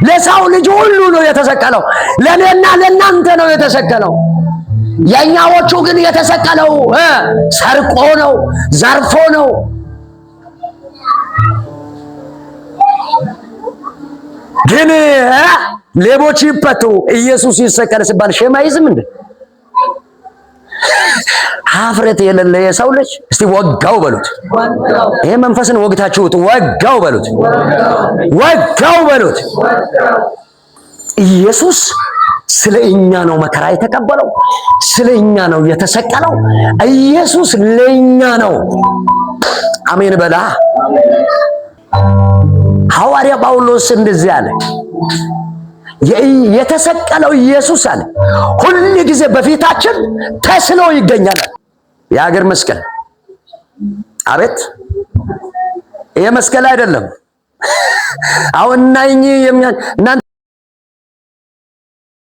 ለሰው ልጅ ሁሉ ነው የተሰቀለው። ለእኔና ለእናንተ ነው የተሰቀለው። የእኛዎቹ ግን የተሰቀለው ሰርቆ ነው፣ ዘርፎ ነው። ግን ሌቦች ይፈቱ ኢየሱስ ይሰቀል ሲባል shame አይዝም እንዴ? ሀፍረት የሌለ የሰው ልጅ እስቲ ወጋው በሉት። ይሄ መንፈስን ወግታችሁት ወጋው በሉት፣ ወጋው በሉት። ኢየሱስ ስለ እኛ ነው መከራ የተቀበለው፣ ስለ እኛ ነው የተሰቀለው። ኢየሱስ ለኛ ነው። አሜን በላ። ሐዋርያ ጳውሎስ እንደዚህ አለ፣ የተሰቀለው ኢየሱስ አለ ሁል ጊዜ በፊታችን ተስሎ ይገኛል። የሀገር መስቀል አቤት! ይሄ መስቀል አይደለም። አሁን እናንተ